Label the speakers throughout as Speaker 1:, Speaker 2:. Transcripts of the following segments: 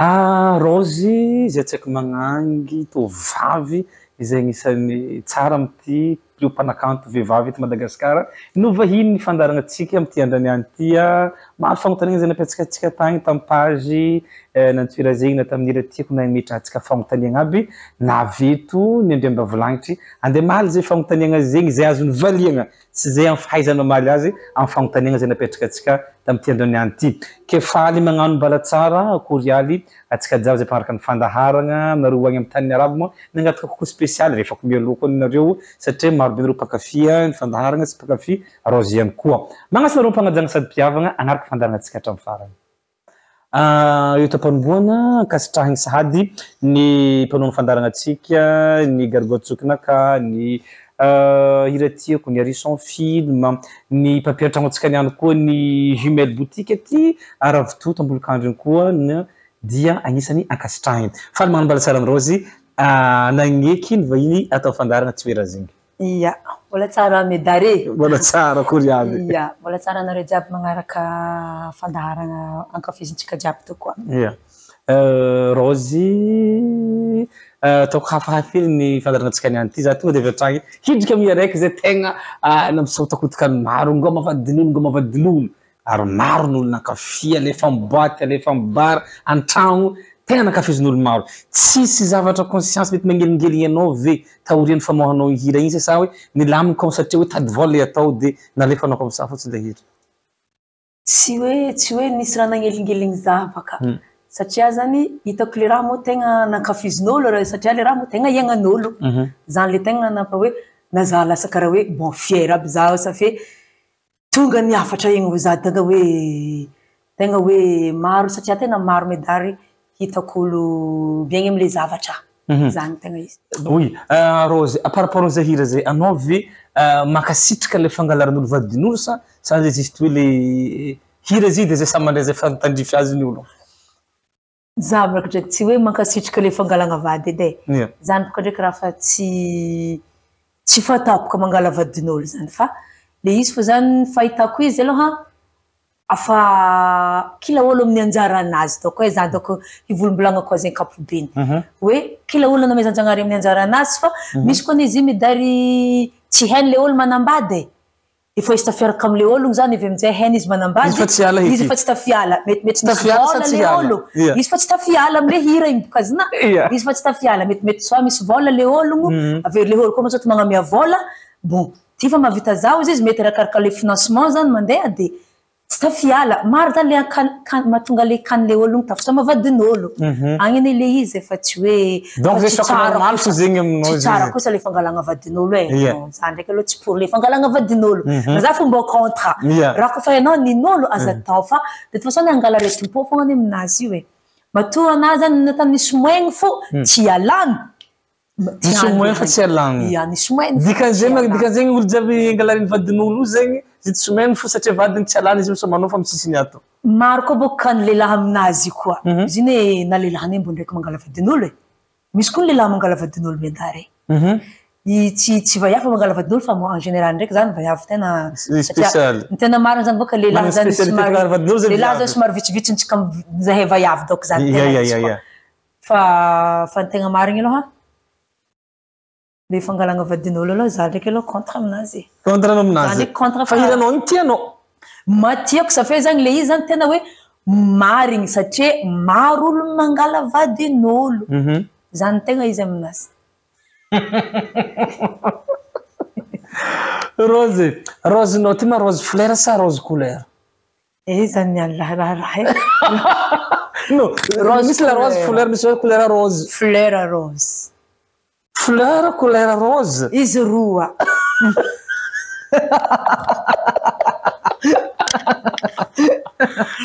Speaker 1: Ah Raozy izay tsy haiko magnangy tovovavy izay agnisan'ny tsara amin'ity trio mpanakanto vehivavy eto Madagasikara no vahiny ny fandaharanantsika amin'ity andro niany ity. Maro fagnontaniana izay nampiatsikatsika tagny tamin'ny page nantsoira zegny na tamin'ny hira tiako nametrahantsika fagnontaniagna aby na avy eto ny andriambavilagnitry andeha hamaly izay fagnontaniagna zegny izay azony valiagna Tsy izay amin'ny fahaizana mamaly azy amin'ny fanontaniana izay napetraka antsika tamin'ity andro niany ity. Ke faly magnano mbala tsara akory ialy antsika jiaby izay mpanaraka ny fandaharagna, nareo agny amin'ny tanin'ny arabo moa nangataka kokoa spécial rehefa ko mialoha koa nareo satria maro be nareo mpankafy ny fandaharagna sy mpankafy raozy ihany koa. Magnasa anareo am-pagnajagna sady mpihavagna hagnaraka fandaharagna antsika hatramin'ny farany. Eto am-panombohana, ankasitrahiny sahady ny mpanao ny fandaharana antsika, ny Gargotte-Zokinaka, ny Hira Tiako, ny Harison Film, ny mpampiantrano antsika ihany koa ny Jumelle Boutique aty Ravitoto Ambolokandrina koa dia anisan'ny ankasitrahiny. Faly manambara tsara amin'i Raozy nagneky ny vahiny atao fandaharana tsy hoe Razinga.
Speaker 2: Ia, mbola tsara Medare e!
Speaker 1: Mbola tsara akory aby.
Speaker 2: Ia, mbola tsara anareo jiaby magnaraka fandaharagna ankafizintsika jiaby to koa.
Speaker 1: Ia. Raozy, ataoko hafahafa hely ny fandaharanantsika niany ity, za tonga dia avy hatrany hidrika amin'ny araiky izay tegna nampisahotakotaka ny maro, ngôma vadin'olo, ngôma vadin'olo. Ary maro ny olona nankafy, alefa am boite, alefa am bar, an-tragno, tegna nankafizin'olo maro. Tsisy zavatra conscience mety magnelingeligny anao ve taorian'ny famoahanao iny hira iny sa sa hoe nilaminy comme satria hoe tady vôla le atao de nalefanao comme ça fotsiny le hira?
Speaker 2: Tsy hoe tsy hoe nisy raha nagnelingeligny za baka satria zany hitako le raha moa tegna nankafizin'olo raha satria le raha moa tegna iaignan'olo. Zany le tegna nampa hoe na za lasa karaha hoe bon fier aby za ça fait Tonga ny hafatra igny hoy za tegna hoe tegna hoe maro satria tena maro medary hitako olo miaigny amle zavatra zany tegna izy.
Speaker 1: Oui, Rose, par rapport an'izay hira zay, anao ve mankasitraka le fangalaran'olo vadin'olo sa sa le juste hoe le hira izy de zay samy mandray zay tandrify azy ny olo?
Speaker 2: Za baka ndraiky tsy hoe mankasitraka le fangalagna vady edy e, zany baka ndraiky raha fa tsy tsy fatapaka mangala vadin'olo zany fa le izy fô zany ny fahitako izy aloha afa kila olo amin'ny anjaranazy dônko e, za dônko hivolombolagnako azy ankapobeny hoe kila olo namezan-jagnahary amin'ny anjaranazy fa misy koa anie izy midary tsy hainy le olo manambady e. Efa izy tafiaraka amle ologno zany avy amizay hainy izy manambady,
Speaker 1: Izy fa tsy hiala
Speaker 2: izy efa tsy tafiala, metimety misy
Speaker 1: Tafiala sa
Speaker 2: vôla
Speaker 1: tsy
Speaker 2: le
Speaker 1: hiala?
Speaker 2: ôlo,
Speaker 1: Ia.
Speaker 2: izy fa tsy tafiala amle hira igny boka zna,
Speaker 1: Ia.
Speaker 2: izy fa tsy tafiala, metimety soit misy vôla le ologno, avy eo le ôlo koa moa zao ty magnamia vôla, bon ty fa mahavita zaho izy izy mety arakaraka le financement zany mandeha de Tsy tafiala. Maro zany le kan mahatonga le kan le ologno tafosama vadin'olo. Agny anie le izy e fa tsy hoe
Speaker 1: Donc
Speaker 2: fa
Speaker 1: zay
Speaker 2: tsy
Speaker 1: choc
Speaker 2: tsara
Speaker 1: normal
Speaker 2: kosa
Speaker 1: fo zegny aminao
Speaker 2: tsy tsara
Speaker 1: zegny.
Speaker 2: kosa le fangalagna vadin'olo e.
Speaker 1: Ia.
Speaker 2: Non, za ndraiky aloha tsy pour le fangalagna vadin'olo.
Speaker 1: Mhm.
Speaker 2: Za fo mbô contre.
Speaker 1: Ia.
Speaker 2: Raha koa fa ianao nin'olo aza atao fa de toute façon ny hangala aretim-po fogna anie aminazy io e. Matoa anah zany natany nisy moaigny fo tsy ialagna.
Speaker 1: Nisy moyen fa tsy alagno.
Speaker 2: Ia, nisy moyen fa
Speaker 1: Dikan'izay
Speaker 2: tsy
Speaker 1: ma-
Speaker 2: alagno.
Speaker 1: dikan'izegny olo jiaby angalarin'ny vadin'olo io zegny, izy tsy moyen fo satria vadiny tsy alany izy misaomanao fa amin'ny sisiny ato.
Speaker 2: Maro koa bôka ny lehilahy aminazy io koa.
Speaker 1: Mhm.
Speaker 2: Izy io ne na lehilahy ne mbô ndraiky mangala vadin'olo e. Misy koa ny lehilahy mangala vadin'olo miadara e.
Speaker 1: Mhm.
Speaker 2: I tsy tsy vaiavy fa mangala vadin'olo fa en général ndraiky zany vaiavy tena
Speaker 1: Spécial.
Speaker 2: satria ny tena marina zany bôka lehilahy
Speaker 1: Manana
Speaker 2: zany
Speaker 1: spécialité
Speaker 2: somary
Speaker 1: fangala vadin'olo zay
Speaker 2: lehilahy zany
Speaker 1: viavy.
Speaker 2: somary vitsivitsy ntsika zahay vaiavy donc zany
Speaker 1: Ia
Speaker 2: tena
Speaker 1: ia
Speaker 2: izy
Speaker 1: ia
Speaker 2: koa.
Speaker 1: ia.
Speaker 2: Fa fa ny tegna marigny aloha, le fangalagna vadin'olo aloha za ndraiky aloha contre aminazy e.
Speaker 1: Contre anao
Speaker 2: Za
Speaker 1: aminazy.
Speaker 2: ndraiky contre
Speaker 1: Fa
Speaker 2: fa
Speaker 1: hiranao igny tianao.
Speaker 2: Ma tiako ça fait zany le izy zany tena hoe marigny satria maro olo mangala vadin'olo.
Speaker 1: Mhm.
Speaker 2: Zany tegna izy aminazy.
Speaker 1: Rose, rose-nao ty ma rose fleur sa rose couleur?
Speaker 2: Aiza ny an'ny raharaha e?
Speaker 1: No,
Speaker 2: Rose
Speaker 1: misy la rose
Speaker 2: couleur.
Speaker 1: fleur, misy hoe couleur rose.
Speaker 2: Fleur rose.
Speaker 1: Fleur couleur rose.
Speaker 2: Izy roa.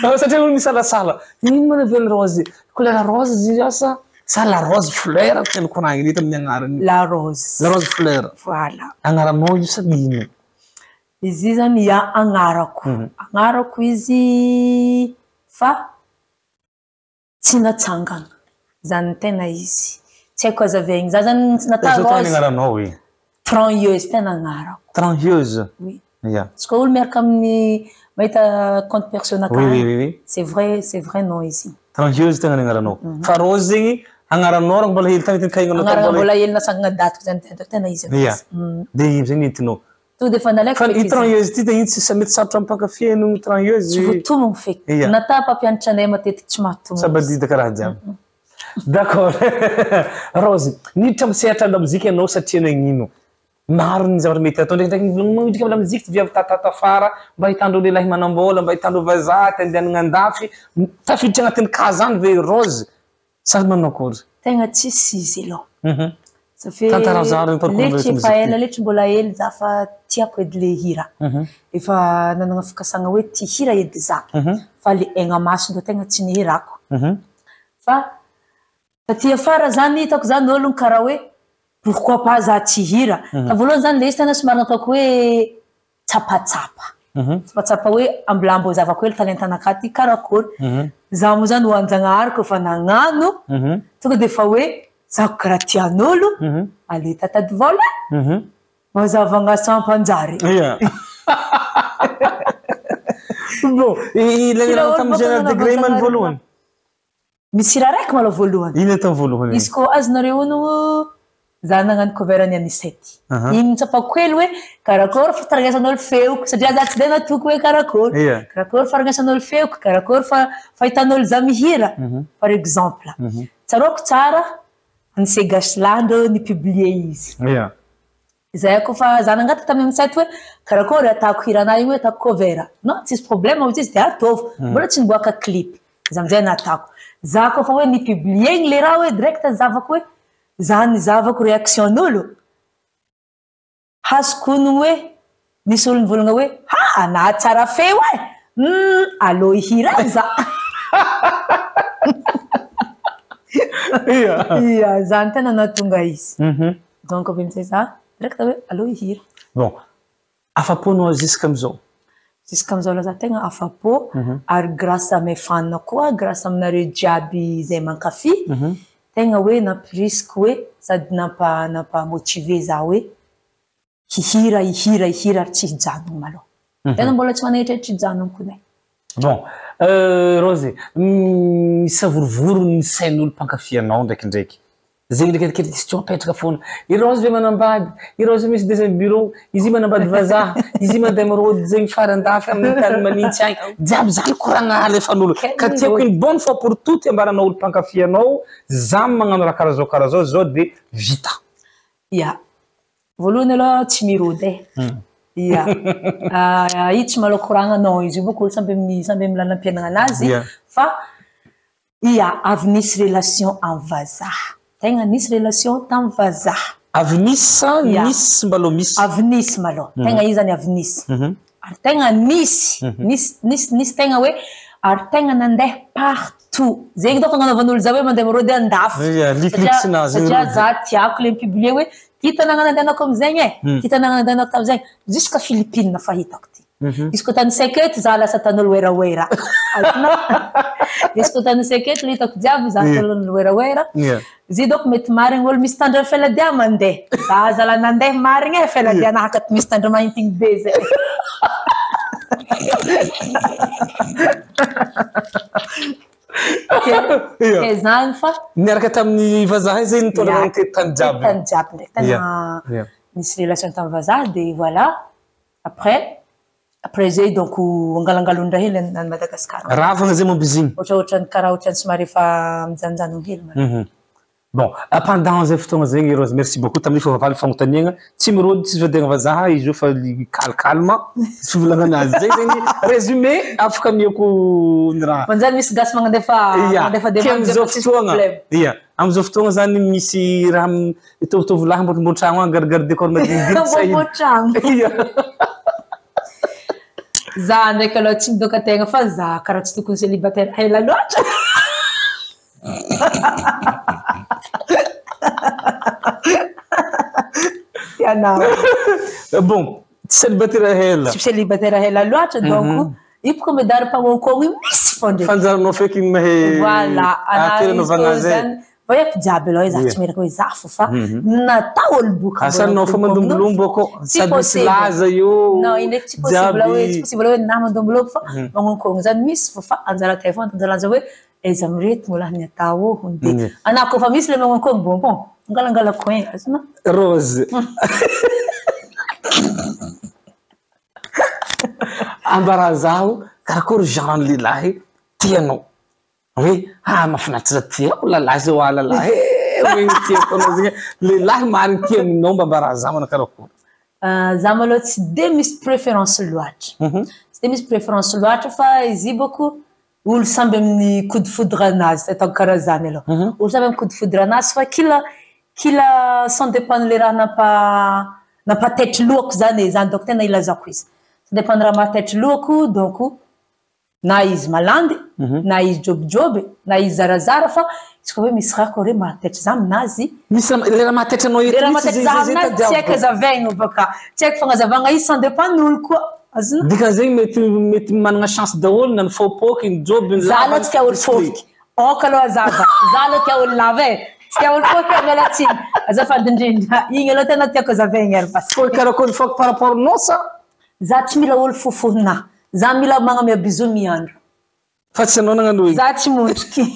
Speaker 1: Ah, Satria olo misalasala. Ino moa ny avian'ny rose? Couleur rose izy io sa sa la rose fleur tiany koragnina eto amin'ny agnarany.
Speaker 2: La rose.
Speaker 1: La rose fleur.
Speaker 2: Voilà.
Speaker 1: Agnaranao io sa ino?
Speaker 2: Izy io zany ya agnarako. Agnarako izy fa tsy natsangana. Zany ny tena izy. Tsy haiko azavaigny. Za zany tsy natao
Speaker 1: Zao tena
Speaker 2: rose.
Speaker 1: agnaranao e.
Speaker 2: Tranhieuse tena agnarako.
Speaker 1: Tranhieuse.
Speaker 2: Oui.
Speaker 1: Ya.
Speaker 2: Izy koa olo miaraka amin'ny mahita compte perso
Speaker 1: Oui,
Speaker 2: nakahy.
Speaker 1: oui, oui, oui.
Speaker 2: C'est vrai, c'est vrai nom izy.
Speaker 1: Tranhieuse tegna ny agnaranao. Fa Rose zegny agnaranao raha mbola hely tagny
Speaker 2: Agnaranao
Speaker 1: mbola
Speaker 2: mbola hely nasangana datiko zany tena tena izy.
Speaker 1: Ia. Dia iny zegny nentinao.
Speaker 2: Tonga dia efa nalaiko
Speaker 1: Fa
Speaker 2: feky
Speaker 1: i
Speaker 2: izy.
Speaker 1: tranhieuse ty dia iny tsy mety sarotra amin'ny mpankafy no tranhieuse.
Speaker 2: Tsy voatomogno feky.
Speaker 1: Ia.
Speaker 2: Nata mpampianatra anay matetiky tsy mahatomogno.
Speaker 1: Sabadidaka raha jiaby. D'accord. Rose, niditra amin'ny sehatra lamozika ianao satria nagnino? Maro ny zavatra mety atao ndraikindraiky mivolagna magniditra amin'ny lamozika ty viavy tatata afara mba ahitandreo lehilahy manam-bola, mba ahitandreo vazaha te andehanana andafy. Tafiditra agnatin'ny cas zany ve i Rose? Sa manao akory?
Speaker 2: Tegna tsisy izy aloha. Ça fait
Speaker 1: Tantarao zara ny parcours
Speaker 2: letry
Speaker 1: ny
Speaker 2: efa
Speaker 1: mozika.
Speaker 2: ela letry mbola hely za fa tiako edy le hira. Efa nanana fikasana hoe ty hira edy za. Fa le aigna maso ndo tegna tsy nihirako. Fa taty afara zany hitako zany olo karaha hoe pourquoi pas za tsy hira. Fa voalohany zany le izy tena somary nataoko hoe tsapatsapa. Tsapatsapa hoe ambilambo zavako hely talentanakahy ty karakory. Za moa zany ho anjanahary koa fa nagnano tonga dia efa hoe zako karaha tian'olo ale tatady vola mazava gn'asampanjary.
Speaker 1: Ia. Bon, ilay
Speaker 2: Hira
Speaker 1: raha
Speaker 2: olo
Speaker 1: tamin'ny
Speaker 2: bôka
Speaker 1: Gérard de Grey man voalohany.
Speaker 2: Misy hira raiky malôha voalohany.
Speaker 1: Ino tamin'ny voalohany?
Speaker 2: Izy koa azonareo ono za nagnano cover ny Anisety. Iny tsapako hely hoe karakory fitarangesan'olo feoko satria za tsy de natoky hoe karakory.
Speaker 1: Ia.
Speaker 2: Karakory farangesan'olo feoko, karakory fa fahitan'olo za mihira par exemple. Tsaroako tsara ny Segaslandro ni-publier izy.
Speaker 1: Ia.
Speaker 2: Zay koa fa za nangataka tamin'ny Anisety hoe karakory atako hirana io hoe atako cover. Non, tsisy problème hoy izy de ataovy. Mbola tsy niboaka clip. Za amizay natako. Za koa fa hoe ni-publier igny le raha hoe direct zavako hoe za nizavako réaction-n'olo. Azoko ono hoe nisy olo nivolagna hoe ha na tsara feo e. Alô hihira za.
Speaker 1: Ia.
Speaker 2: Ia, zany tena nahatonga izy. Donc avy amizay za direct hoe alô hihira.
Speaker 1: Bon, afa-po anao jusqu'amin'izao.
Speaker 2: Jusqu'amin'izao aloha za tegna afa-po ary grâce à mes fans koa, grâce aminareo jiaby izay mankafy, tegna hoe nampirisiko hoe sady nampa nampamotiver za hoe hihira hihira hihira ary tsy hijanona malôha. Tena mbola tsy manahitry hijanona koa ne.
Speaker 1: Bon, Rose, misavorovoro ny sain'olo mpankafy anao ndraikindraiky. Zegny ndraiky question apetraka foana. I Rose ve manambady? I Rose misy deuxième bureau? Izy manambady vazaha? Izy mandeha mirôdy zegny farandafy amin'ny tany manintsy agny. Jiaby zany koragna alefan'olo. Ka tiako une bonne fois pour toutes ambaranao olo mpankafy anao, za magnano raha karaha zao karaha zao zao de vita.
Speaker 2: Ia. Voalohany aloha tsy mirôdy e. Ia. Io tsy malôha koragna anao izy io bôka olo samby amin'ny samby amin'ny lalam-piainana anazy fa ia avy nisy relation amin'ny vazaha. Tegna nisy relation tamin'ny vazaha.
Speaker 1: Avy nisy sa
Speaker 2: Ia.
Speaker 1: nisy mbalô misy?
Speaker 2: Avy nisy malôha. Tegna izy zany avy nisy. Ary tegna nisy, nisy nisy nisy tegna hoe ary tegna nandeha partout. Zegny dônko agnanaovan'olo za hoe mandeha mirôdy andafy.
Speaker 1: Ia, likiliksinazy
Speaker 2: Satria
Speaker 1: mirôdy.
Speaker 2: za tiako le mi-publier hoe ty tanàna nandehanako amizegny e, ty tanàna nandehanako tamizegny. Jusqu'à Philippines fa hitako ty. Izy koa tany Seketo za lasa tan'olo werawera. Azonao? Izy koa tany Seketo le hitako jiaby za tan'olo werawera.
Speaker 1: Ia.
Speaker 2: Izy dônko mety marigny olo misy tandra feladia mandeha. Za zala nandeha marigny e feladia nahakaty misy tandra mahintigny be zay.
Speaker 1: Ia.
Speaker 2: Ke zany fa
Speaker 1: Niaraka tamin'ny vazaha zay nitondra
Speaker 2: Ia.
Speaker 1: nitety tany jiaby.
Speaker 2: tany jiaby ndraiky tena
Speaker 1: Ia.
Speaker 2: nisy relation tamin'ny vazaha de voilà. Après après zay donc angalangalondra hely any Madagascar.
Speaker 1: Ravagna zay momba izy igny.
Speaker 2: Ohatra ohatrany karaha ohatrany somary efa mijanonjanona hely malôha.
Speaker 1: Bon, pendant zay fotoagna zegny Rose, merci beaucoup tamin'ny fôfa fagnontaniagna. Tsy mirôdy tsy vadiagna vazaha izy io fa calme fivolagnana azy. Zay zegny résumé afaka amiako ny raha.
Speaker 2: Manjary misy gasy magnandefa
Speaker 1: Ia,
Speaker 2: mandefa
Speaker 1: ke
Speaker 2: demande
Speaker 1: amizao
Speaker 2: nefa tsisy
Speaker 1: fotoagna.
Speaker 2: problème.
Speaker 1: Ia, amizao fotoagna zany misy raha mitovitovy lahy ambonimbony tragno agny garigary décor madinidinika sa ino.
Speaker 2: Ambonimbony tragno.
Speaker 1: Ia.
Speaker 2: Za ndraiky aloha tsy midoka tegna fa za karaha tsy tokony célibataire ela loatra. Tianao.
Speaker 1: Bon, tsy célibataire ela.
Speaker 2: Tsy célibataire ela loatra donc io bôka medary mpagnônkôgno io misy fô ndraiky.
Speaker 1: Fanjaranao feky mahay
Speaker 2: Voilà,
Speaker 1: toeranaovagna azy e.
Speaker 2: Voyako jiaby aloha za tsy miaraka hoe za fo fa natao olo boka.
Speaker 1: Asanao fa mandombolombo akô
Speaker 2: Tsy
Speaker 1: sady misy
Speaker 2: possible.
Speaker 1: laza io.
Speaker 2: Non, iny ndraiky tsy possible hoe tsy possible hoe na mandombolombo fa magnonkôgno zany misy fo fa anjara tay fô anjalanja hoe Aiza amin'ireto mbola ny atao hono dia anah koa fa misy le magnano bon bon mangalangala coin azonao.
Speaker 1: Rose. Ambara zaho karakory genre ny lehilahy tianao. Hoe ah mahafinaritra tiako lalahy zao ah lalahy eh hoe tiako anao zegny lehilahy marigny tianao mba ambara zaho manao karakory.
Speaker 2: Za malôha tsy de misy préférence loatra. Tsy de misy préférence loatra fa izy io bôko olo samby amin'ny coup de foudre anazy ataoko karaha zany aloha. Olo samby amin'ny coup de foudre anazy fa kila kila ça dépend le raha nampa nampataitry lohako zany e, zany donc tena ilazako izy. Ça dépend raha mahataitry lohako donc na izy malandy, na izy jôbijôby, na izy zarazara fa izy koa hoe misy raha koa hoe mahataitry za aminazy.
Speaker 1: Misy le raha mahataitry anao
Speaker 2: eto. Le raha mahataitry za aminazy tsy haiko hazavaigna bôka. Tsy haiko fagnazavagna izy ça dépend ny olo koa. Azonao?
Speaker 1: Dikan'izegny mety mety manana chance daholo na ny fôpôky, ny jôby, ny
Speaker 2: Za aloha tsy tia olo fôhiky. Aoka aloha hazava. Za aloha tia olo lava e. Tsy tia olo fôhiky aho miala tsiny. Azafady indrindra. Igny aloha tena tiako hazavaigna ary bas.
Speaker 1: Fôhiky karakory fôhiky par rapport aminao sa?
Speaker 2: Za tsy mila olo fofohina. Za mila magnamia bisou miandro.
Speaker 1: Fa tsy anao nagnano igny.
Speaker 2: Za tsy mondriky.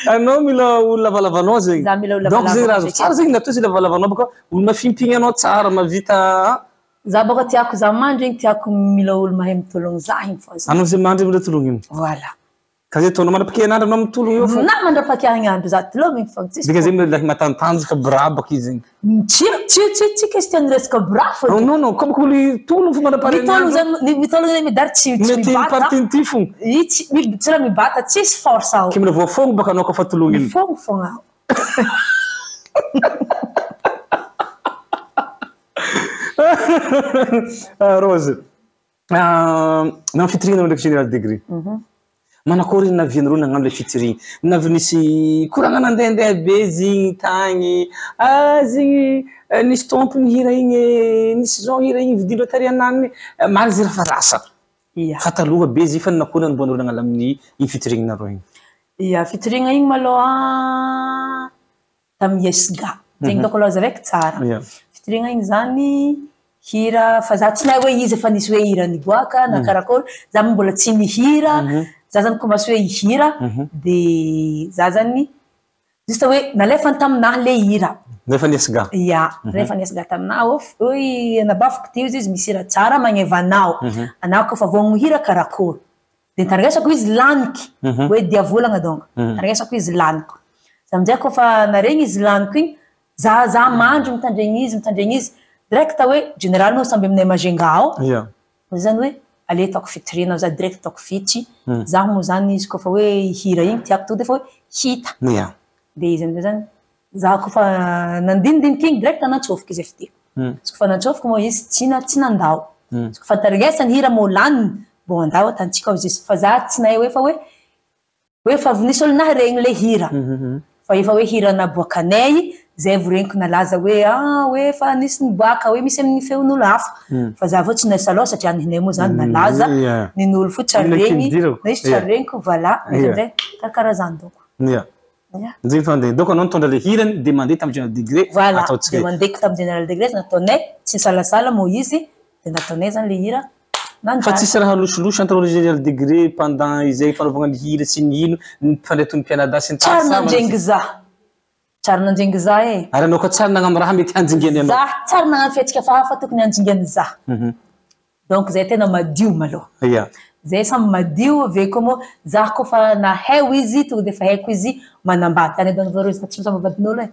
Speaker 1: Anao mila olo lavalavanao zegny.
Speaker 2: Za mila olo
Speaker 1: Donc zegny
Speaker 2: lavalava
Speaker 1: raha tsara zegny natao izy lavalavanao bôka olo mafimpigny anao tsara mahavita.
Speaker 2: Za bôka tiako za mandry igny tiako mila olo mahay mitologno za igny fô za.
Speaker 1: Anao zay mandry mila tologno igny.
Speaker 2: Voilà.
Speaker 1: Ka zay ataonao mandra-pakian'andro anao mitologno eo fô.
Speaker 2: Na mandra-pakian'andro za tologno igny fô tsisy.
Speaker 1: Dika zegny mila lahy matantanjaka birabaka izy igny.
Speaker 2: Tsy tsy tsy tsy question resaka bra fô.
Speaker 1: Non non non comme olo hitologno fô mandra-paren'andro.
Speaker 2: Mitologno zany mitologno zany midary tsy tsy
Speaker 1: Mety
Speaker 2: mibata.
Speaker 1: partie fô.
Speaker 2: I tsy tsy raha mibata tsisy force ao.
Speaker 1: Ke mila voafogno baka anao koa fa tologno igny.
Speaker 2: Mifogno fogna aho.
Speaker 1: Rose, nanao fitoriana ndraiky Général Degré. Manakory navianareo nagnano le fitoriana? Navy nisy koragna nandehandeha be izy igny tagny. Ah zegny nisy tompony hira igny, nisy zao hira igny vidindreo tary ananiny. Maro izy raha fa lasa.
Speaker 2: Ia.
Speaker 1: Fa taloha be izy fa nakory nanombohanareo nagnala amin'ny iny fitorianareo igny?
Speaker 2: Ia, fitoriana igny malôha tamin'ny ISGA. Zegny dônko aloha azavaiko tsara. Fitoriana igny zany hira fa za tsy nahay hoe izy efa nisy hoe hira niboaka na karakory. Za moa mbola tsy nihira. Za zany commence hoe hihira de za zany juste hoe nalefany taminahy le hira.
Speaker 1: Nalefany ISGA.
Speaker 2: Ia, nalefany ISGA taminahy oy anabaviko ty izy misy hira tsara magneva anao. Anao koa fa voagno hira karakory. De nitandrenesako izy laniky. Hoe diavolagna donc. Nitandrenesako izy laniko. Za aminjay koa fa naregny izy laniko igny, za za mandry mitandregny izy mitandregny izy direct hoe général moa samby aminay Majunga ao. Zany hoe ale ataoko fitoriana za direct ataoko fitsy. Zaho moa zany izy koa fa hoe hira igny tiako tonga de fa hoe hita. De izy amizay zany za koa fa nandinidiniky igny direct nantsôfiko izy avy teo. Izy koa fa nantsôfiko moa izy tsy na tsy nandao. Izy koa fa tarenesany hira moa laniny bon andao atantsika ao izy fa za tsy nahay hoe fa hoe hoe fa nisy olo naharegny le hira. Fa efa hoe hira naboakanay zay vao regniko nalaza hoe ah hoe fa nisy niboaka hoe misy amin'ny feon'olo hafa. Fa za avao tsy nahay aloha satria ninay moa zany nalaza nin'olo fo tsy
Speaker 1: Ino
Speaker 2: regny
Speaker 1: kindirako?
Speaker 2: na izy tsy regniko voilà. Amizay karakaraha zany donc. Ia.
Speaker 1: Zegny fa andeha. Donc anao nitondra le hirany de mandeha tamin'ny Général Degré.
Speaker 2: Voilà.
Speaker 1: Ataontsika.
Speaker 2: De mandeha tamin'ny Général Degré nataonay tsy nisalasala moa izy de nataonay zany le hira.
Speaker 1: Fa tsisy raha losoloso entre le Général Degré pendant izay fanaovagna ny hira sy ny ino ny mpifandraiton'ny mpianadahy sy ny
Speaker 2: Tsara
Speaker 1: tariny
Speaker 2: nandrengy za. Tsara nandrengy za e.
Speaker 1: Ary anao koa tsara nagnano raha mety hanjingany anao.
Speaker 2: Za tsara nagnano fihetsika fa hafa tokony hanjingany za. Donc zay tena madio malôha.
Speaker 1: Ia.
Speaker 2: Zay samy madio avy koa moa za koa fa nahay izy tonga de fa haiko izy manambady. Tany Antananarivo izy tsy misy vadin'olo e.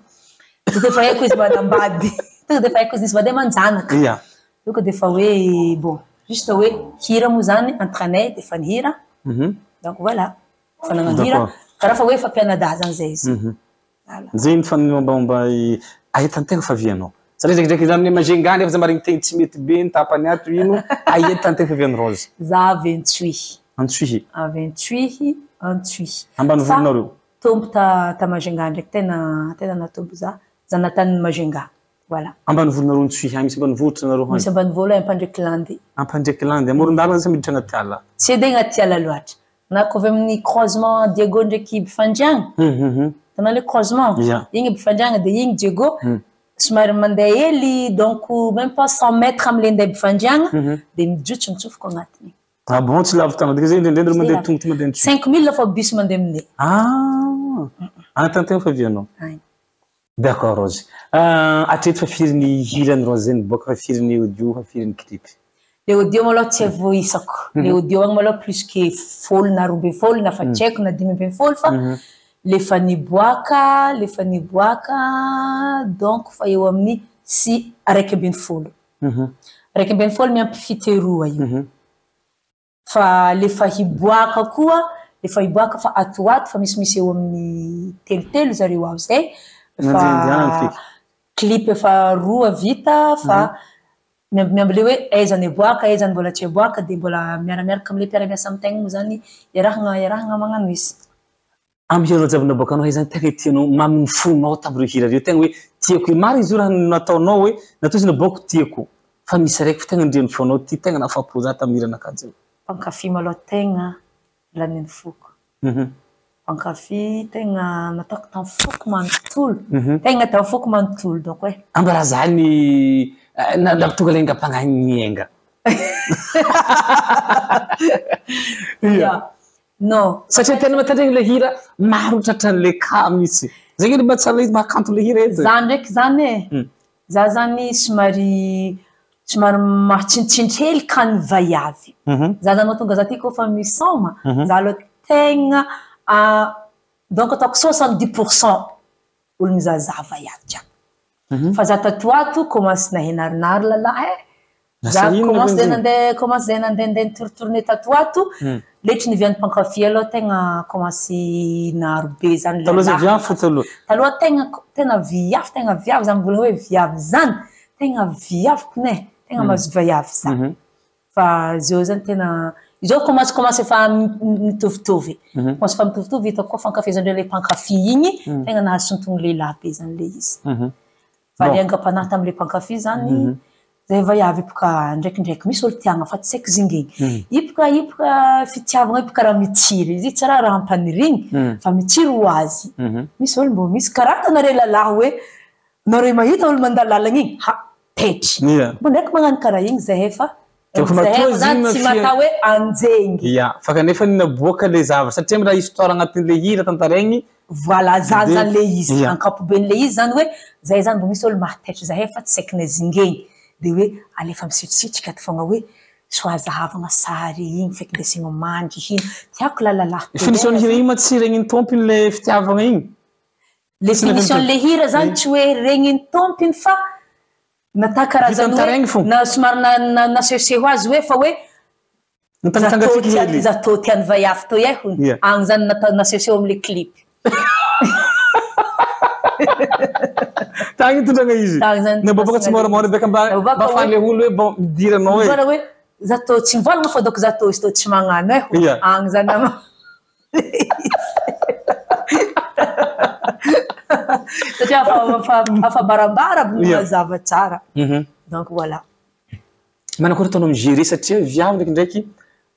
Speaker 2: Tonga de fa haiko izy manambady. Tonga de fa haiko izy nisy vady aman-janaka.
Speaker 1: Ia.
Speaker 2: Donc de fa hoe bon juste hoe hira moa zany entre anay de fa nihira. Donc voilà. Fa nagnano hira. Karaha fa hoe fa mpianadahy zany zay izy. Voilà.
Speaker 1: Zay ny fanombamba ahitan-tegna fa vianao. Satria ndraikindraiky za amin'ny Majunga nefa za maregny tegny tsy mety be ny tapany ato ino ahitan-tegna fa vian'i Rose.
Speaker 2: Za avy Antsohihy.
Speaker 1: Antsohihy.
Speaker 2: Avy Antsohihy, Antsohihy.
Speaker 1: Ambanivolonareo.
Speaker 2: Tompo ta ta Majunga ndraiky tena tena natompo za. Zanatanin'i Majunga. Voilà.
Speaker 1: Ambanivolonareo Antsohihy agny misy ambanivohitra nareo agny.
Speaker 2: Misy ambanivolo Ampandrikilandy.
Speaker 1: Ampandrikilandy amoron-dalana sa miditra anaty ala?
Speaker 2: Tsy edy agnaty ala loatra. Na koa avy amin'ny croisement Diego ndraiky Bifandriagna. Hitanao le croisement?
Speaker 1: Ia.
Speaker 2: Igny Bifandriagna de igny Diego. Somary mandeha hely, donc même pas 100 mètres am'le ndeha Befandriagna, de mijotso mitsofoko agnatiny.
Speaker 1: Ah bon, tsy lavitra tanà zay indraindray mandeha tongotry mandeha nitsofoko.
Speaker 2: 5000 fa bus mandeha aminay.
Speaker 1: Ah, antantegna fa vianao.
Speaker 2: Ay.
Speaker 1: D'accord, Rose. Hatreto fa firy ny hirany Rose zay niboaka, fa firy ny audio, fa firy ny clip?
Speaker 2: Le audio malôha tsy voaisako. Le audio agny malôha plus que 10 na 12 na fa tsy haiko na 15 fa le fa niboaka, le fa niboaka donc fa eo amin'ny sy 11. 11 miampy fiteroa io. Fa le fa hiboaka koa, le fa hiboaka fa ato ato fa misimisy eo amin'ny telotelo zareo ao zay. Fa clip efa roa vita fa miamby le hoe aiza ny aboaka, aiza ny mbola tsy aboaka, de mbola miaramiaraka am'le mpiara-miasa amin-tegna moa zany iarahana magnano izy.
Speaker 1: Amy hira jiaby naboakanao, aiza ny tegna tianao, mamin'ny fonao tamin'ireo hira reo, tegna hoe tiako maro izy io raha nataonao hoe natao izy naboako tiako, fa misy araiky fa tegna ndrian'ny fonao ty tegna nafapo za tamin'ny hira nakajo io.
Speaker 2: Mpankafy malôha tegna lanin'ny foko. Mpankafy tegna nataoko tamin'ny foko manontolo. Tegna tamin'ny foko manontolo donc hoe.
Speaker 1: Ambara zany na tonga le aingam-pagnahy niainga.
Speaker 2: Ya. Non.
Speaker 1: Satria tena matandregny le hira maro tratran'le ka mihitsy. Zegny edy mahatsara izy, mahakanto le hira edy.
Speaker 2: Za ndraiky zany e. Za zany somary mahatsinitsintry hely ka ny vaiavy. Za zany mahatonga za ty koa fa misaoma, za aloha tegna donc ataoko 70% olo mizahazaha vaiavy jiaby. Fa za tato ato commence nahay narinary lalahy e. Za commence zay nandeha commence zay nandehandeha nitoritourner tato ato, letry nivian'ny mpankafy aloha tegna commence naro be zany.
Speaker 1: Taloha zay viavy fo taloha.
Speaker 2: Taloha tegna viavy, tegna viavy za mivolagna hoe viavy zany, tegna viavy kone, tegna mahazo vaiavy za. Fa zao zany tena izao commence efa mitovitovy. Commence efa mitovitovy hitako koa fankafizandreo le mpankafy igny, tegna nahazo sontogno lehilahy be zany le izy. Fa le aingam-panahy tam'le mpankafy zany zay vaiavy boka ndraikindraiky misy olo tiagna fa tsy haiko zingeny. Iboka fitiavagna io karaha mitsiry izy tsy raha ampanirigny fa mitsiry ho azy. Misy olo mbô misy karaha tanare lalahy hoe nareo mahita olo mandalo lalagna igny ha tetry. Mbô ndraiky magnano karaha igny zahay fa zahay zany tsy matao hoe anjegny.
Speaker 1: Ya, fa kanefa naboaka le zavatra satria raha histoire agnatin'le hira tantaraigny.
Speaker 2: Voilà, zany zany le izy. Ankapoben'le izy zany hoe zahay zany mbô misy olo mahatetry zahay fa tsy haiko zingeny. De hoe alefa misitrisitrika ato fogna hoe soa zahavagna sary igny feky ndesigna mandry hino. Tiako lalalahy.
Speaker 1: Finition hira igny ma tsy regnin'ny tompony le fitiavagna igny.
Speaker 2: Le finition le hira zany tsy hoe regnin'ny tompony fa nata karazany hoe na somary nasehoseho azy hoe fa hoe za tô tiany vaiavy tô e hony. Agny zany nasehoseho am'le clip.
Speaker 1: Tagny itondragna izy.
Speaker 2: Tagny zany.
Speaker 1: Naboaka tsy moramora beka mba afahan'le olo hoe bon midiranao hoe.
Speaker 2: Mivolagna hoe za tô tsy mivolagna fa dônko za tô izy tô tsy magnano e. Agny zany ama. Satria afa barabara mazava tsara. Donc voilà.
Speaker 1: Manakory ataonao migérer satria viavy ndraikindraiky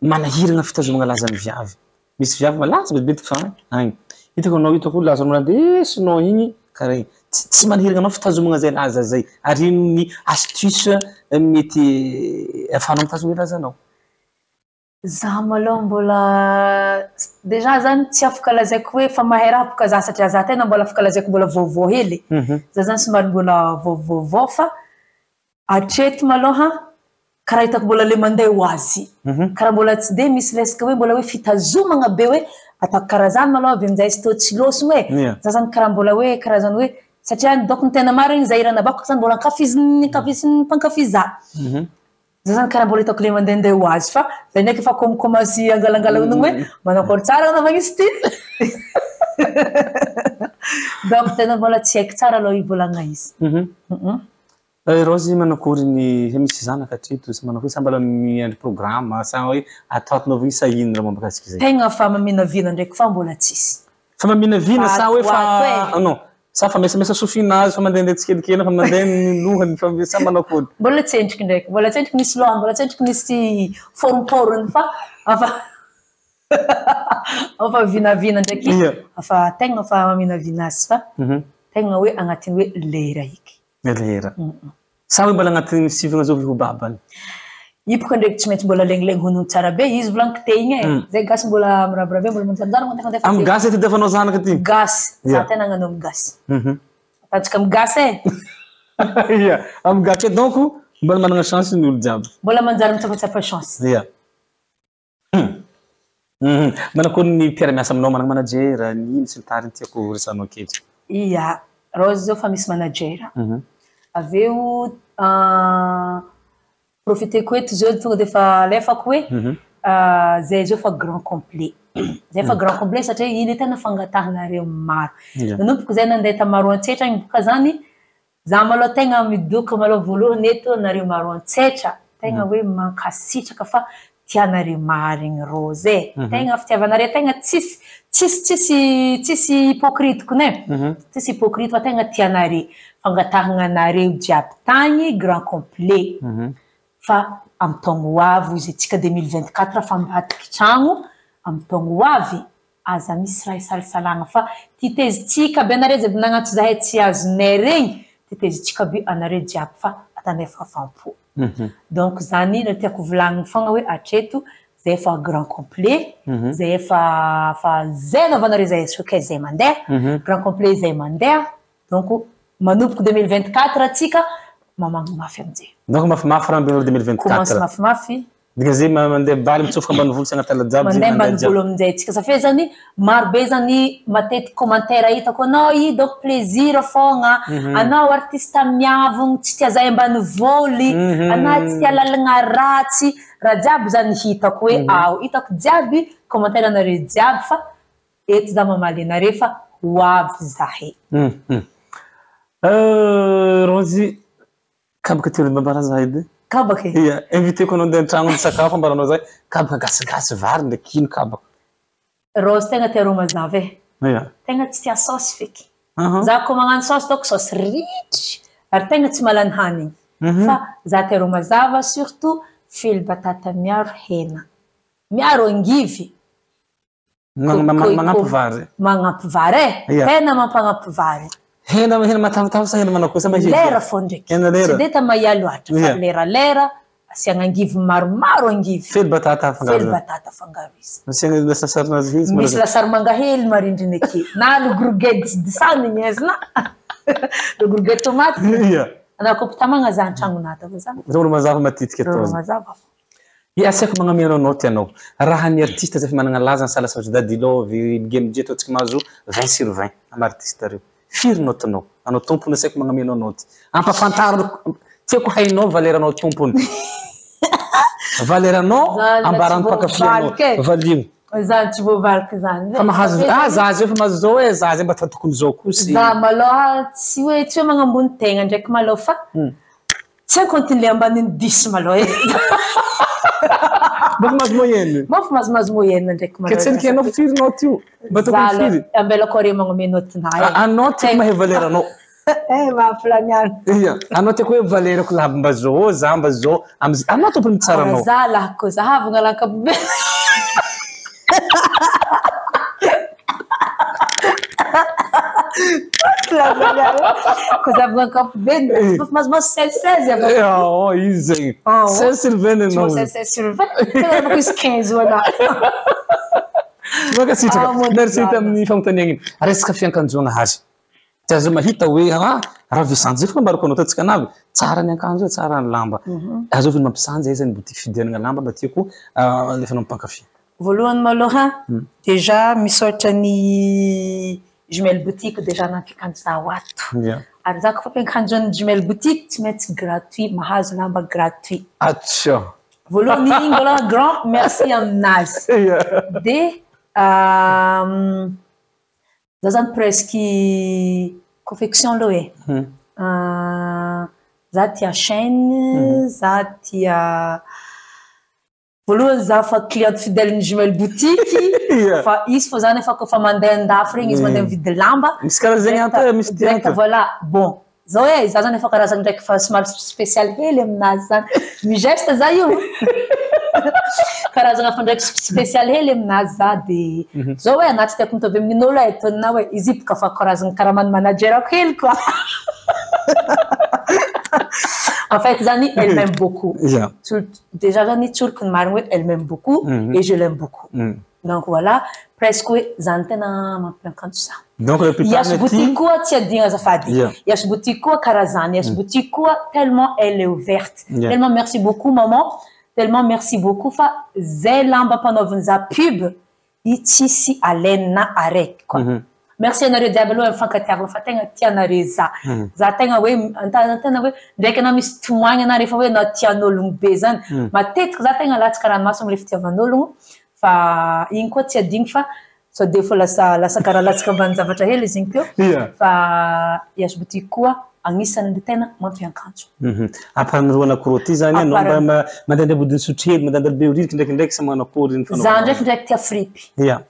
Speaker 1: manahirana fitazomana lazan'ny viavy. Misy viavy malaza betibetiky fa agny. Hitako anao hitako lazanao nandesinao igny karaha igny. Tsy manahirana anao fitazomana zay laza zay. Ary ino ny astuce mety ahafahanao mitazona lazanao?
Speaker 2: Za malôha mbola déjà zany tsy afaka lazaiko hoe fa mahay raha boka za satria za tena mbola afaka lazaiko mbola vaovao hely. Za zany somary mbola vaovaovao fa hatreto malôha karaha hitako mbola le mandeha ho azy. Karaha mbola tsy de misy resaka hoe mbola hoe fitazomana be hoe ataoko karaha zany malôha avy aminjay izy tô tsy lôsogno e. Za zany karaha mbola hoe karazany hoe satria donc ny tena marigny zay hira nabako zany mbola ankafizin'ny ankafizin'ny mpankafy za. Za zany karaha mbola hitako le mandehandeha ho azy fa zay ndraiky efa commence angalangala onogno hoe manakory tsara anaovagna izy ty. Donc tena mbola tsy haiko tsara aloha hivolagna izy.
Speaker 1: Rose manakory ny misy zanaka hatreto sy manakory sa mbola miandry programme sa hoe ataotinao sa ino raha mahakasika izay?
Speaker 2: Tegna fa maminavina ndraiky fa mbola tsisy.
Speaker 1: Fa maminavina sa hoe fa non sa fa mesamesa sofina azy fa mandehandeha tsikelikely fa mandeha ny lohany fa sa manakory?
Speaker 2: Mbola tsy endriky ndraiky, mbola tsy endriky misy lohany, mbola tsy endriky misy foromporony fa afa vinavina ndraiky afa tegna fa maminavina azy fa tegna hoe agnatiny hoe lera eky.
Speaker 1: Lera. Sa hoe mbola agnatin'ny sivagna zao ho babany?
Speaker 2: Io boka ndraiky tsy maintsy mbola lengilengy honono tsara be izy volaniko te igny e. Zay gasy mbola miraviravy mbola manjarinjary mandefandefa.
Speaker 1: Amin'ny gasy ty defanao zanaka ty?
Speaker 2: Gasy. Za tena hagnano amin'ny gasy. Ataontsika amin'ny gasy e.
Speaker 1: Ia, amin'ny gasy donc mbola manana chance ny olo jiaby.
Speaker 2: Mbola manjary mitsapatsapa chance.
Speaker 1: Ia. Manakory ny mpiara-miasa aminao, manana manager, ny ino sy ny tariny tiako resahanao kely.
Speaker 2: Ia, Rose zao fa misy manager. Avy eo profiteko eto zao tonga de efa alefako hoe zay zao fa grand complet. Zay fa grand complet satria iny tena fangatahanareo maro. Nanomboka zay nandeha ta Maroantsetra igny boka zany, za malôha tegna midoka malôha voalohany eto nareo Maroantsetra, tegna hoe mankasitraka fa tianareo marigny Rose e. Tegna fitiavanareo tegna tsisy tsisy tsisy tsisy hypocrite kony e. Tsisy hypocrite fa tegna tianare. Fangatahana anareo jiaby tagny grand complet. Fa amin'ny taogno ho avy izy antsika 2024 fa ambadiky tragno, amin'ny taogno ho avy aza misy raha isalasalagna fa titezitsika aby anareo zay nagnantso zahay tsy azonay regny, titezitsika aby anareo jiaby fa atanay fahafaham-po. Donc zany no tiako volagniny fogna hoe hatreto zay efa grand complet, zay efa fa zay anaovanareo zay showcase zay mandeha, grand complet zay mandeha. Donc manomboka 2024 atsika mamangy mafy amin'izay.
Speaker 1: Donc mafimafy raha ambin'ny 2024.
Speaker 2: Commence mafimafy.
Speaker 1: Dika zay mandeha baly mitsofoka ambanivolo sy anaty ala jiaby.
Speaker 2: Mandeha ambanivolo amin'izay atsika. Sa fe zany maro be zany matetiky commentaire hitako anao i donc plaisir fogna. Anao artiste miavogno tsy tia zay ambanivoly, anao tsy tia lalagna ratsy. Raha jiaby zany hitako hoe ao hitako jiaby commentaire anareo jiaby fa eto za mamaly anareo fa ho avy zahay.
Speaker 1: Rozy, kabaka ty mbambara zahay edy.
Speaker 2: Kabaka e?
Speaker 1: Ia, invité ko anao andeha an-tragno misakafo ambaranao zahay kabaka gasigasy vary ndraiky ino kabaka.
Speaker 2: Rose tegna tia ro mazava e.
Speaker 1: Ia.
Speaker 2: Tegna tsy tia saosy feky. Za koa magnano saosy ataoko saosy ritry ary tegna tsy malany hanigny. Fa za tia ro mazava surtout fely batata miaro hena. Miaro angivy.
Speaker 1: Magnampy vary.
Speaker 2: Magnampy vary e. Tena mampagnampy vary.
Speaker 1: Hena hena matavitavy sa hena manao kosa mahia?
Speaker 2: Lera fô ndraiky.
Speaker 1: Hena lera.
Speaker 2: Tsy de ta mahia loatra fa leralera asiagna angivy maromaro angivy.
Speaker 1: Fely batata afangaro.
Speaker 2: Fely batata afangaro izy.
Speaker 1: Asiagna lasarinazy hely.
Speaker 2: Misy lasary manga hely marindriny ake. Na le gourgette disanigny izy na. Le gourgette tomate.
Speaker 1: Ia.
Speaker 2: Anao koa mpitamagna za an-tragnonà tao za.
Speaker 1: Rô mazava matetiky atao.
Speaker 2: Rô mazava.
Speaker 1: Ia, asiako magnamia anao note anao. Raha ny artiste zay efa manana laza ny sahala saotra Dadi Love, Game J ataontsika mahazo 20 sur 20 amin'ny artiste reo. Firy note-nao? Anao tompony asiako magnamia anao note. Ampafantaro, tiako hainao valeranao tompony. Valeranao ambaran'ny mpankafy anao. Valio.
Speaker 2: Zany tsy voavaliky zany.
Speaker 1: Fa mahazo, ah za zay fa mahazo zao e, za zay mba tokony zao koa.
Speaker 2: Za malôha tsy hoe tsy hoe magnambony tegna ndraiky malôha fa tsy haiko antony le ambanin'ny 10 malôha e.
Speaker 1: Mba fa mahazo moyenne.
Speaker 2: Mba fa mahazomahazo moyenne ndraiky malôha.
Speaker 1: Ke tsendriky anao firy note io? Mba tokony firy?
Speaker 2: Ambelako are magnome note-nahy.
Speaker 1: Anao tiako mahay valeranao.
Speaker 2: Eh, mahafilaniana.
Speaker 1: Ia, anao tiako hoe valerako lahy mba zao, za mba zao. Anao tompony mitsara anao.
Speaker 2: Za lahy koa zahavagna lahy ankapobe. Koa zahavagna ankapobeny, fa mahazomahazo 16 16 avy.
Speaker 1: Oh, izy zegny. 16 sur 20 anao.
Speaker 2: 16 sur 20. Tena bako izy 15 ho anah.
Speaker 1: Mankasitraka. Merci tamin'ny fanontaniana iny. Resaka fiankanjoana hazy. Tsy azo mahita hoe ah raha visanjy zay fa nambarako anao tatsika anavy tsara ny akanjo tsara ny lamba. Azo avy mampisanjy aiza ny boutique fidianana lamba mba tiako alefanao mpankafy.
Speaker 2: Voalohany malôha déjà misaotra ny Jumelle Boutique déjà nampiakanjo zaho ato. Ary za koa fa ampiakanjo ny Jumelle Boutique tsy maintsy gratuit, mahazo lamba gratuit.
Speaker 1: Atcha.
Speaker 2: Voalohany igny mbola grand merci aminazy. De za zany presque confection aloha e. Za tia chaîne, za tia voalohany za fa cliente fidèle ny Jumelle Boutique fa izy fô zany efa kofa mandeha andafy regny izy mandeha mividy lamba.
Speaker 1: Misy karaha zegny ato misy
Speaker 2: direct voilà. Bon, zao e za zany efa karazany ndraiky fa somary spécial hely aminazy zany. Mi-geste za io. Karazana fa ndraiky spécial hely aminazy za de zao hoe anaty tiako mitovy amin'in'olo e tonina hoe izy io boka fa karazana karaha managerako hely koa. En fait zany, elle m'aime beaucoup. Déjà zany tsoriko ny marina hoe elle m'aime beaucoup et je l'aime beaucoup. Donc voilà, presque hoe zany tena mampiankanto za.
Speaker 1: Donc la plupart
Speaker 2: Yas Boutique koa tsy adigna azafady. Yas Boutique koa karaha zany. Yas Boutique koa, tellement elle est ouverte. Tellement merci beaucoup maman. Tellement merci beaucoup fa zay lamba ampanaoviny za pub i tsisy alaina araiky koa. Merci anareo jiaby aloha mifankatiavana fa tegna tianareo za. Za tegna hoe antena hoe ndraiky anao misy tomoagny anao rehefa hoe anao tian'ologno be zany. Matetiky za tegna latsaka ranomaso amle fitiavan'ologno fa igny koa tsy adigny fa sao de fo lasa lasa karaha latsaka ambany zavatra hely izy igny teo. Fa Yas Boutique koa agnisan'ny tena mampiankanjo.
Speaker 1: Ampanoroana koro ty zany anao mba mandehandeha bodiny sotrely, mandehandeha be oririky ndraikindraiky sa manao akory ny
Speaker 2: fanaovana? Za ndraikindraiky tia fripy.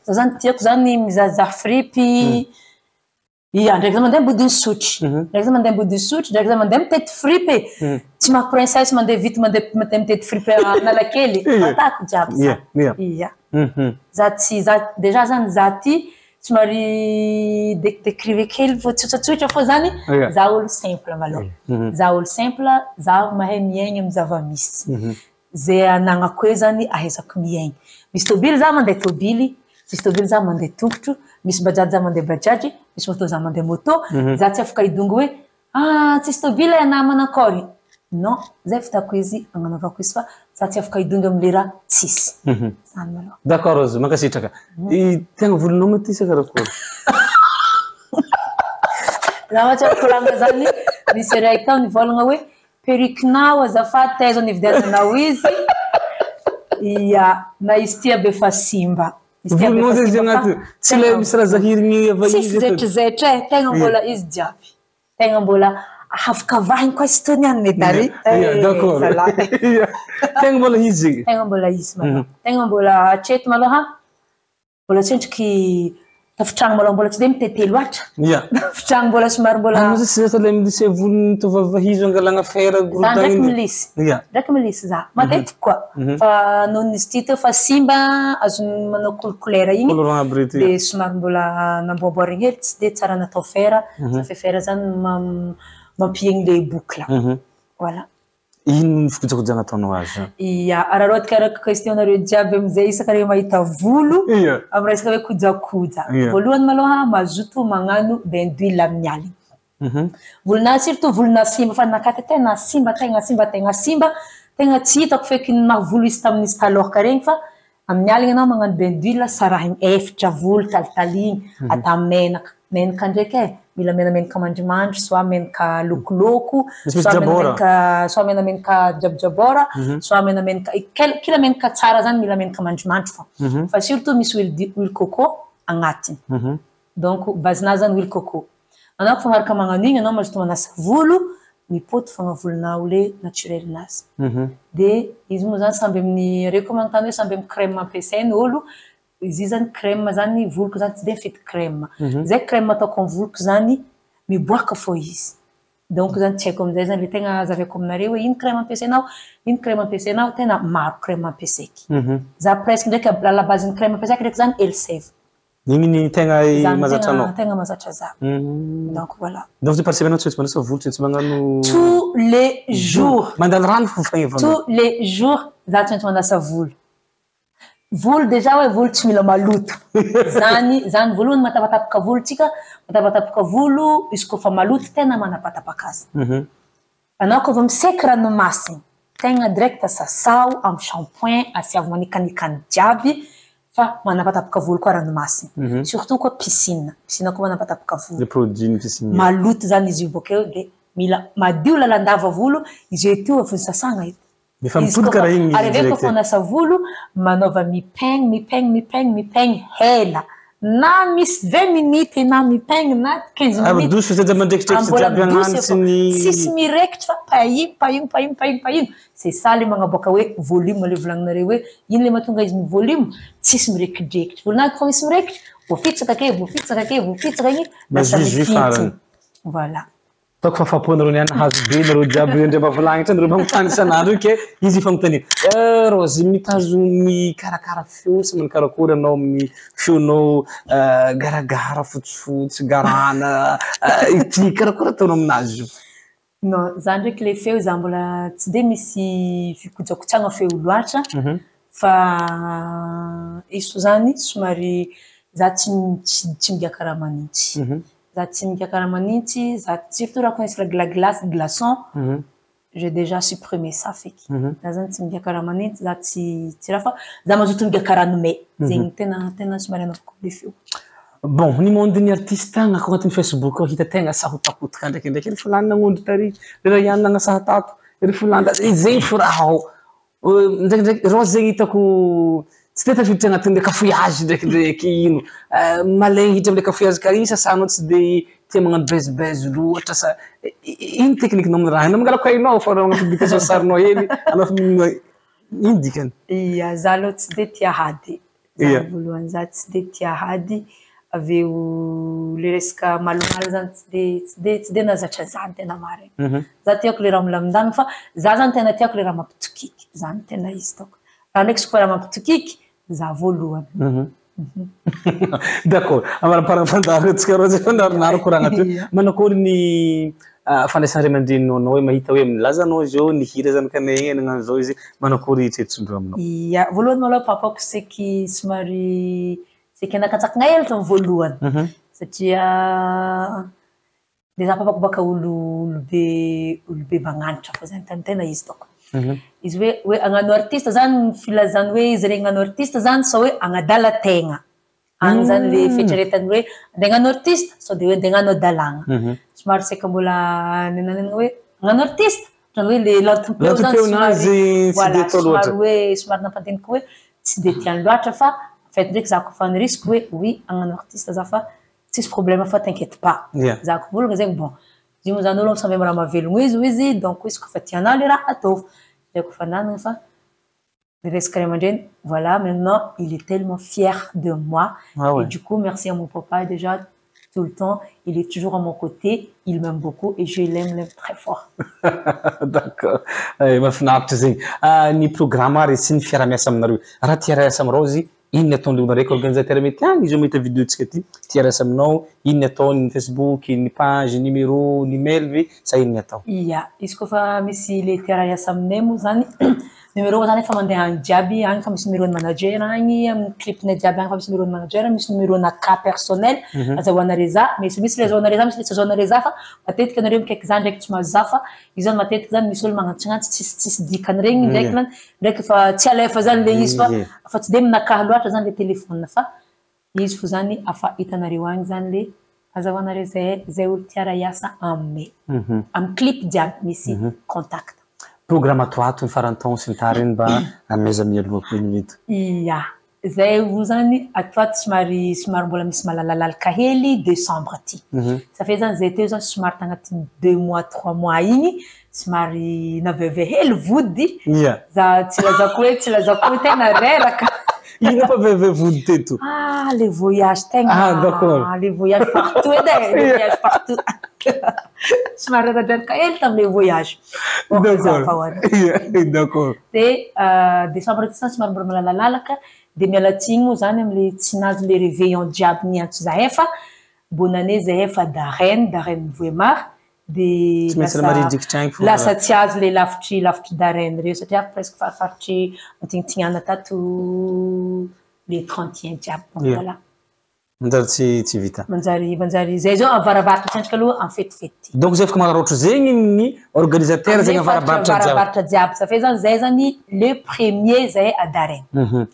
Speaker 2: Za zany tiako zany mizahazaha fripy. Ia, ndraiky za mandeha ambodiny sotry. Ndraiky za mandeha ambodiny sotry, ndraiky za mandeha mitety fripy. Tsy maha princesse mandeha vite mandeha mitety fripy Analakely. Atako jiaby za. Ia. Za tsy za déjà zany za ty somary décrive kely fô tsotratsotra fô zany za olo simple malôha. Za olo simple, za mahay miaigny amy zava-misy. Zay anagnako eo zany ahaizako miaigny. Misy tôbily za mandeha tôbily, tsisy tôbily za mandeha tongotro, misy bajaj za mandeha bajaj, misy moto za mandeha moto. Za tsy afaka hidongo hoe ah tsisy tôbily na manakôry. Non, zay fitako izy agnanaovako izy fa za tsy afaka hidongy amle raha tsisy. Zany malôha.
Speaker 1: D'accord Rose, mankasitraka. I tegna volonao ma ty sa karakory?
Speaker 2: Za ma tsy koragna zany, misy raiky tao nivolagna hoe perruque-nao azafady taiza nividiananao izy. Ia, na izy ty aby efa simba. Izy ty aby
Speaker 1: Volonao
Speaker 2: efa
Speaker 1: zay izy
Speaker 2: simba fa
Speaker 1: agnaty tsy le misy raha zahirigny ava
Speaker 2: tsisy
Speaker 1: izy eto.
Speaker 2: zetrazetra e, tegna mbola izy jiaby. Tegna mbola afaka vahiny koa izy tony any medary.
Speaker 1: Ia, d'accord.
Speaker 2: Zalahy.
Speaker 1: Ia. Tegna mbola izy zegny.
Speaker 2: Tegna mbola izy malôha. Tegna mbola hatreto malôha. Mbola tsendriky tafitragno malôha mbola tsy de mitete loatra. Tafitragno mbola somary mbola
Speaker 1: Anao zay tsy zatra le milise volony tovavahizo angalagna fera
Speaker 2: Za ndraiky
Speaker 1: gorodagny.
Speaker 2: milisy. Ndraiky milisy za. Matetiky koa. Fa noho izy ty teo fa simba azony manao couleur igny.
Speaker 1: Colorant aby reto.
Speaker 2: De somary mbola namboamboarigny hely tsy de tsara natao fera. Fa fera zany mampihegny le boucle. Voilà.
Speaker 1: Ino ny fikojakojana ataonao azy?
Speaker 2: Ia, araraotika araka question nareo jiaby amizay isaka reo mahita volo amy resaka hoe kojakoja. Voalohany malôha mazoto magnano bain d'huile amin'ny aligny. Volonà surtout volonà simba fa nakaty tena simba, tegna simba, tegna simba, tegna tsy hitako feky ny maha volo izy tamin'izy talôha regny fa amin'ny aligny anao magnano bain d'huile sarahigny efatra volo talitaligny atao menaka. Menaka ndraiky e, mila menamenaka mandrimandry, soit menaka lokoloko,
Speaker 1: Misy
Speaker 2: soit
Speaker 1: jabora.
Speaker 2: menamenaka, soit menamenaka jabojabora, soit menamenaka kila menaka tsara zany mila menaka mandrimandry fô. Fa surtout misy huile coco agnatiny. Donc base-na zany huile coco. Anao kofa miaraka magnano igny anao mazoto manasa volo, mipoty fogna volonao le naturel nazy. De izy moa zany samby amin'ny reo koa manontany hoe samby amin'ny crème ampiasainy olo. Izy io zany crème zany voloko zany tsy de mifety crème. Zay crème ataoko amin'ny voloko zany miboaka fô izy. Donc zany tsy haiko amizay zany le tegna azavaiko aminareo hoe ino crème ampiasainao, ino crème ampiasainao, tena maro crème ampiasaiko. Za presque ndraiky à la base ny crème ampiasaiko ndraiky zany Elseve.
Speaker 1: Igny ny tegna
Speaker 2: Zany
Speaker 1: mahazatra anao.
Speaker 2: tegna mahazatra za. Donc voilà.
Speaker 1: Donc par semaine tsy maintsy manasa volo, tsy maintsy magnano
Speaker 2: Tous les jours.
Speaker 1: Mandalo rano fo fagneva.
Speaker 2: Tous les jours za tsy maintsy manasa volo. Volo déjà hoe volo tsy mila maloto. Zany zany voalohany matapatapaka volo tsika, matapatapaka volo izy koa fa maloto tena manapatapaka azy. Anao koa vao miseky ranomasiny, tegna direct sasao amy shampoing, asiavo manikanikany jiaby fa manapatapaka volo koa ranomasiny. Surtout koa piscine. Piscine koa manapatapaka volo.
Speaker 1: Le produit ny piscine.
Speaker 2: Maloto zany izy io bôkeo de mila madio lalandava volo, izy io teo efa sasagna io.
Speaker 1: Efa mipody karaha igny izy
Speaker 2: Ary avy eo
Speaker 1: direct.
Speaker 2: koa manasa volo, manaova mipegny, mipegny, mipegny, mipegny hela. Na misy 20 minutes na mipegny na 15
Speaker 1: Ah,
Speaker 2: minutes.
Speaker 1: douce fa tsy mandraikidraiky
Speaker 2: Mbola
Speaker 1: jiaby
Speaker 2: douce
Speaker 1: agnano sy
Speaker 2: fô.
Speaker 1: ny
Speaker 2: Tsisy mirekitra fa paigny, paigny, paigny, paigny, paigny. C'est ça le magnaboaka hoe volume le volagninareo hoe ino le mahatonga izy mi-volume, tsisy mirekidrekitra. Volonany koa misy mirekitra, voafitsaka ake, voafitsaka ake, voafitsaka igny, lasa
Speaker 1: Mazizizy
Speaker 2: mifinty.
Speaker 1: farany.
Speaker 2: Voilà.
Speaker 1: Ataoko fa fahapoanareo niany hazo be nareo jiaby andriambavilagnitra nareo magnontany isan'andro io ke izy fanontaniana. Rose mitazo mikarakara feo sy manakarakory anao amin'ny feonao garagara fotsifotsy garana ity karakory ataonao aminazy io?
Speaker 2: Non, za ndraiky le feo za mbola tsy de misy fikojakotsagna feo loatra fa izy fo zany somary za tsy migiaka raha manintsy. Za tsy migiaka raha manintsy, za surtout raha koa la glace, glaçon, j'ai déjà supprimé ça feky. Za zany tsy migiaka raha manintsy, za tsy raha fa za mazoto migiaka rano may. Zegny tena somary anaovako le feo.
Speaker 1: Bon, ny monde ny artiste agny agnatin'ny Facebook ao hita tegna sahotakotaka ndraikindraiky ry fulany nagnondro tary, ry raha ihany nagnasaha tato, ry fulany zegny fo raha ao. Ndraikindraiky rô zegny hitako tsy de tafiditra agnatin'ny cafouillage ndraikindraiky ino. Malaigny hiditra amle cafouillage kary sasanao tsy de tia magnano buzz buzz loatra sa ino technique-nao amin'ny raha io? Mangalako hainao fa raha magnano publication sarinao hely anao fa ino dikany?
Speaker 2: Ia, za aloha tsy de tia ady. Za voalohany za tsy de tia ady. Avy eo le resaka malomalo zany tsy de nahazatra za ny tena marina. Za tiako le raha milamindamina fa za zany tena tiako le raha mampitokiky. Zany tena izy taoko. Raha ndraiky izy koa raha mampitokiky, za voalohany.
Speaker 1: D'accord. Amaraparana fandaharantsika rô zay fandaharanaro koragna teo. Manakory ny fandraisan'ny ray aman-dreninao anao hoe mahita hoe milaza anao izy eo nihira zanakanay igny nagnano zao izy manakory tsetsin-dreo aminao?
Speaker 2: Ia, voalohany malôha papako seky somary seky anakatsakana hely tamin'ny voalohany. Satria de za papako baka olobe magnanatra fô zany tany tena izy taoko. Izy hoe hagnano artiste zany filazany hoe izy regny hagnano artiste zany sao hoe hagnadala tegna. Agny zany le fieritreretany hoe andeha hagnano artiste sao de hoe andeha hagnano adalàgna. Somary saika mbola nenanena hoe hagnano artiste ohatrany hoe le lantom-peo zany
Speaker 1: somary
Speaker 2: voilà somary hoe somary nampandiniky hoe tsy de tiany loatra fa en fait ndraiky za kofa nirisiko hoe oui hagnano artiste za fa tsisy problème fa t'inquiète pas. Za ko volagna zegny bon izy moa zany olo samby amy raha mahavelogno izy hoy izy donc izy kofa tianao le raha ataovy. Zay kofa nanana fa resaka ray aman-dreny voilà, maintenant il est tellement fier de moi.
Speaker 1: Ah ouais.
Speaker 2: Et du coup, merci à mon papa déjà, tout le temps il est toujours à mon côté, il m'aime beaucoup et je l'aime très fort.
Speaker 1: D'accord. Mahafinaritra zegny. Ny programme ary sy ny fiaraha-miasa aminareo. Raha tia hiara-hiasa aminareo izy, ino ny ataon'le olo araiky organisateur mety agny izy io mahita vidéo-tsika ty, tia hiara-hiasa aminao, ino ny ataony Facebook, ny page, numéro, ny mail ve sa ino ny atao?
Speaker 2: Ia, izy koa misy le tia hiara-hiasa aminay moa zany, numéro zany efa mandeha agny jiaby, agny fa misy numéro ny manager agny, amin'ny clipnay jiaby agny fa misy numéro ny manager, misy numéro naka personnel, azahoanare za, misy le azahoanare za, misy le tsy azahoanare za fa matetika anareo mikaiky za ndraiky tsy mahazo za fa izy zany matetika zany misy olo magnantsognantso tsisy dikany regny ndraiky zany, ndraiky fa tsy alefa zany le izy fa tsy de aminakahy loatra zany le téléphone fa izy fo zany afa hitanareo agny zany le azahoanare zay olo tia hiara-hiasa aminay. Amin'ny clip jiaby misy contact.
Speaker 1: Programme atoato ny faran'ny taogno sy ny tariny mba ameza mialoha koa iny eto.
Speaker 2: Ia, zay io zany atoato somary mbola misy malalalalaka hely décembre ty. Ça fait zany zay teo zany somary tagnatin'ny 2 mois 3 mois igny somary naveve hely vody. Za tsy lazako hoe tena reraka.
Speaker 1: Ino fa veve vody teto?
Speaker 2: Ah, le voyage tegna.
Speaker 1: Ah, d'accord.
Speaker 2: Le voyage partout edy e, le voyage partout. Somary reradraraka hely tamile voyage.
Speaker 1: D'accord. D'accord.
Speaker 2: De décembre ty zany somary mbola malalalalaka de miala tsigny moa zany amle tsy nahazo le réveillon jiaby niantso zahay fa bonne année zahay fa darène Vohemar de
Speaker 1: Tsy maintsy maridrikitra agny fo.
Speaker 2: Lasa tsy azo le lavitry darène reo satria presque farifaritry antignitigniana tato le 31 jiaby donc voilà.
Speaker 1: Manjary tsy vita.
Speaker 2: Manjary zay zao avarabaratra tsentrika aloha amy fetifety.
Speaker 1: Donc zay afaka manararaotra zegny ny organisateur zegny avarabaratra jiaby.
Speaker 2: Avarabaratra jiaby ça fait zany zay zany le premier zay à darène.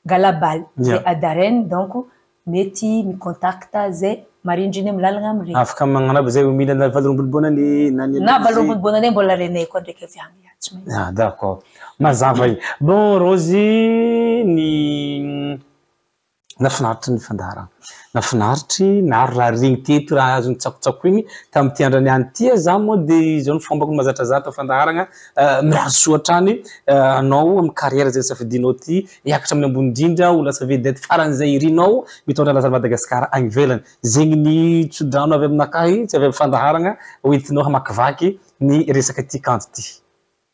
Speaker 2: Galabal zay à darène donc mety micontacte zay marindriny amy lalagna amregny.
Speaker 1: Afaka magnano aby zay mila na valombony bonane na ny
Speaker 2: Na valombony bonane mbola renay koa ndraiky avy agny tsy maintsy.
Speaker 1: Ah, d'accord. Mazava igny. Bon, Rozy, ny nafinaritra ny fandaharana. Nafinaritra naro raha regny teto raha azony tsakotsako igny tamin'ity andro niany ty za moa de zao ny fombako mahazatrazatra fandaharana mirary soa hatrany anao amin'ny carrière zay safidinao ty hiakatra amin'ny ambony indrindra ho lasa vedette faran'izay irinao mitondra laza Madagasikara agny ivelany. Zegny ny tsodrano avy aminakahy tsy avy amin'ny fandaharana hoentinao hamakivaky ny resaka ty kanto ty.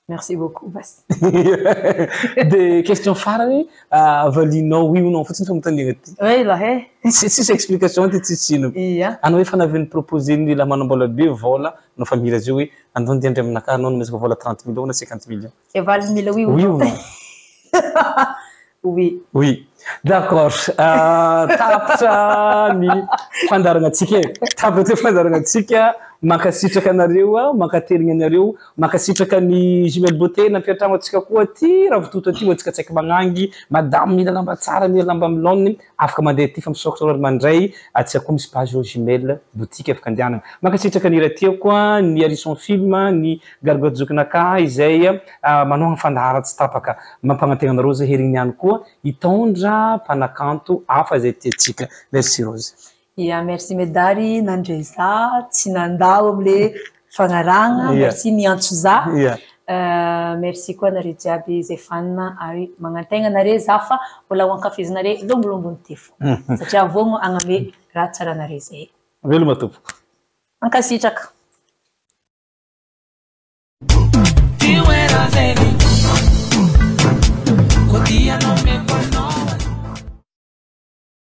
Speaker 2: Merci beaucoup Basy.
Speaker 1: De question farany, valianao oui ou non fotsiny fanontaniana ty.
Speaker 2: Oui lah eh.
Speaker 1: Tsisy explication ty, tsisy ino.
Speaker 2: Ia.
Speaker 1: Anao efa navy ni-proposer ny lehilahy manam-bola be vola, anao fa mila azy io hoe andao andeha handry aminakahy anao nomezako vola 30 millions na 50 millions.
Speaker 2: Ke valiny mila oui ou
Speaker 1: Oui ou
Speaker 2: non?
Speaker 1: Non?
Speaker 2: Oui.
Speaker 1: Oui. D'accord. Tapitra ny fandaharanantsika e. Tapitra ny fandaharanantsika. Mankasitraka anareo, mankateligna anareo, mankasitraka ny Jumelle Beauté nampiantrano antsika koa aty Ravitoto aty ho antsika tsaiky magnangy, madame mila lamba tsara, mila lamba milaoniny, afaka mandeha aty fa misaotra ary mandray atsika koa misy page Jumelle Boutique afaka andehanana. Mankasitraka ny Ratiako, ny Harrison Film, ny Gargotte Zokinaka izay manao ny fandahara tsy tapaka. Mampanantena anareo zay herigny ihany koa hitondra mpanakanto hafa izay tiantsika. Merci Rose.
Speaker 2: Ya, merci Medary nandray za, tsy nandao amle fagnarahana, merci niantso za. Merci koa anareo jiaby izay fanina ary magnantegna anare za fa mbola ho ankafizinare lombolombo ty fo. Satria vogno agname raha tsara anare zay.
Speaker 1: Veloma tompoko.
Speaker 2: Ankasitraka.